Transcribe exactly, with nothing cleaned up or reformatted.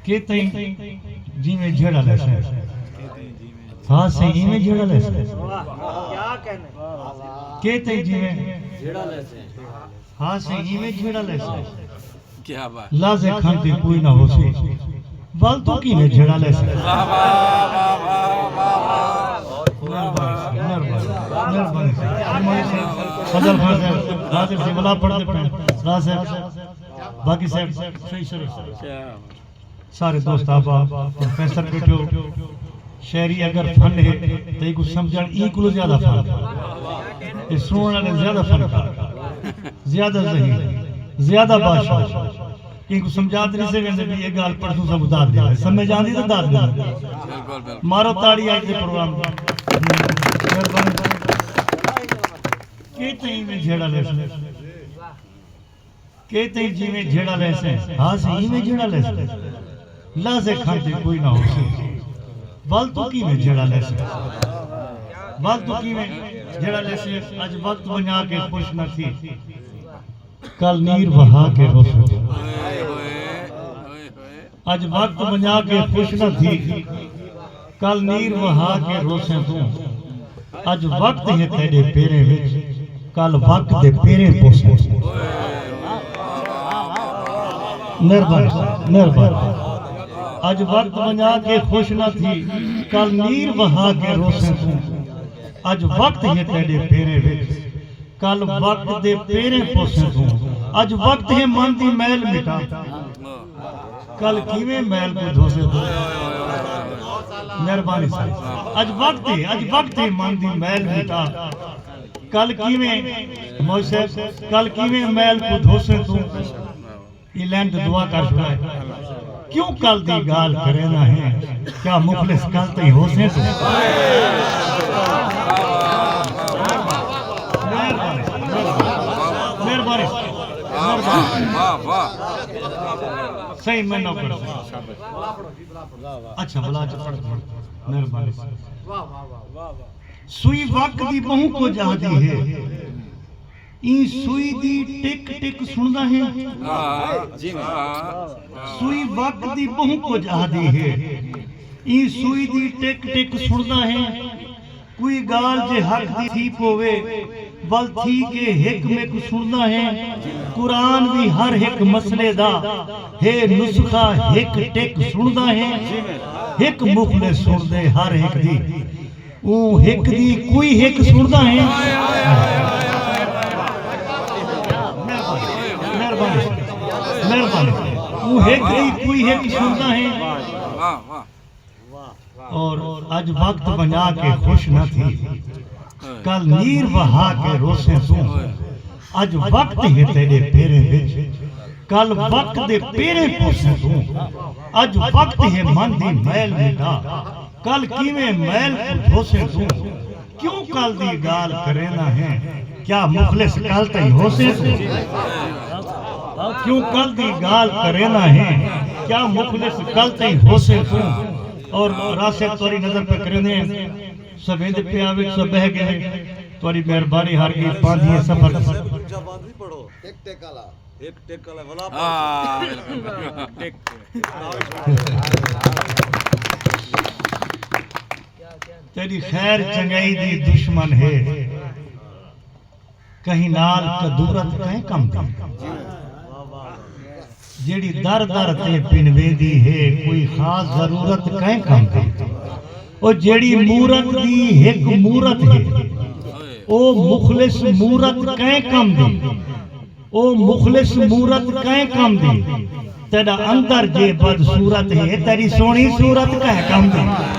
کہ تئیں جیویں جھیڑا لیسیں۔ ہاں سئیں، ایویں جھیڑا لیسیں۔ کہ تئیں جیویں، ہاں سئیں، ایویں جھیڑا لیسیں۔ کیا بات۔ لازے کھان تے کوئی نہ ہوسی، ول توں کیویں جھیڑا لیسیں؟ واہ، واہ، واہ، واہ، واہ، واہ۔ مہربانی سئیں، مہربانی، مہربانی سئیں، مہربانی سئیں۔ فضل خان صاحب، ناصر صاحب، ولا پڑھدے پئے، راز صاحب، باقی صاحب، صحیح شروع۔ کیا بات۔ سارے دوست احباب، پروفیسر ٻیٹھے ہو، شاعری اگر فن ہے تاں ایکوں سمجھݨ ایں کولوں زیادہ فن ہے۔ اے سݨݨ والے زیادہ فنکار، زیادہ ذہین، زیادہ باشعور۔ کہیں کوں سمجھا تے نہیں سڳدے بھی اے ڳالھ پرسوں ساکوں داد ݙیندے۔ سمجھ آندی تاں داد ݙیندے۔ بالکل، بالکل۔ مارو تاڑی اڄ دے پروگرام دی۔ مہربانی۔ کہ تئیں ایویں جھیڑا لیسیں۔ کہ تئیں جیویں جھیڑا لیسیں، ہاں سئیں، ایویں جھیڑا لیسیں۔ لازے کھان تے کوئی نہ ہوسی، ول توں کیویں جھیڑا لیسیں؟ ول توں کیویں جھیڑا لیسیں؟ اڄ وقت ونڄا کے خوش نہ تھی، کل نیر وہا کے روسیں توں۔ اڄ وقت ونڄا کے خوش نہ تھی، کل نیر وہا کے روسیں توں۔ اڄ وقت ہے تیݙے پیریں وچ، کل وقت دے پیریں پوسیں توں۔ مہربانی، مہربانی۔ اڄ وقت ونڄا کے خوش نہ تھی، کل نیر وہا کے روسیں توں۔ اڄ وقت ہے تیݙے پیریں وچ، کل وقت دے پیریں پوسیں توں۔ اڄ وقت ہے من دی میل مٹا، کل کیویں میل کوں دھوسیں توں؟ مہربانی سئیں۔ اڄ وقت ہے، اڄ وقت ہے من دی میل مٹا، کل کیویں، موسیٰ، کل کیویں میل کوں دھوسیں توں؟ ایں لائن تے دعا کر چھوڑا ہے۔ کیوں کل دی ڳالھ کریندا ہیں، کیا مخلص کل تئیں ہوسیں توں؟ مہربانی، مہربانی، مہربانی۔ واہ، واہ۔ سئیں، میں نوکر سئیں۔ اچھا، بلا چ پڑھ دے۔ مہربانی سئیں۔ سوئی وقت دی ٻہوں کجھ آہدی ہے۔ ایں سوئی دی ٹک ٹک سݨدا ہیں؟ ہاں، جی ہاں۔ سوئی وقت دی ٻہوں کجھ آہدی ہے۔ ایں سوئی دی ٹک ٹک سݨدا ہیں؟ کوئی ڳالھ جے حق دی تھی پووے، ول تھی کے ہک مک سݨدا ہیں۔ قرآن وی ہر ہک مسئلے دا ہے نسخہ، ہک ٹک سݨدا ہیں۔ ہک مخلص سݨدے ہر ہک دی، اوں ہک دی کوئی ہک سݨدا ہیں۔ مہربانی، مہربانی۔ اوں ہک دی کوئی ہک سݨدا ہیں۔ واہ، واہ۔ اور اڄ وقت ونڄا کے خوش نہ تھی، کل نیر وہا کے روسیں توں۔ اڄ وقت ہے تیݙے پیریں وچ، کل وقت دے پیریں پوسیں توں۔ اڄ وقت ہے من دی میل مٹا، کل کیویں میل کوں دھوسیں توں؟ کیوں کل دی ڳالھ کریندا ہیں، کیا مخلص کل تئیں ہوسیں توں؟ کیوں کل دی ڳالھ کریندا ہیں، کیا مخلص کل تئیں ہوسیں توں؟ اور راستے تہاݙی نظر پہ کریندے ہیں، سویندے پیا وچ سو بہہ ڳئے۔ تہاݙی مہربانی ہر ڳی پاندھی ہے سفر۔ ٹک ٹک والا۔ ہک ٹک والا ولا ہاں، بالکل، بالکل۔ ٹک۔ تیݙی خیر چنڳائی دی دشمن ہے، کہیں نال کدورت کہیں کم دی۔ جیڑھی در در تے پن ویندی ہے، کوئی خاص ضرورت کہیں کم دی۔ او جیڑھی مورت دی ہک مورت ہے، او مخلص مورت کہیں کم دی۔ او مخلص مورت کہیں کم دی، تیݙا اندر جے بدصورت ہے، تیݙی سوہݨی صورت کہیں کم دی۔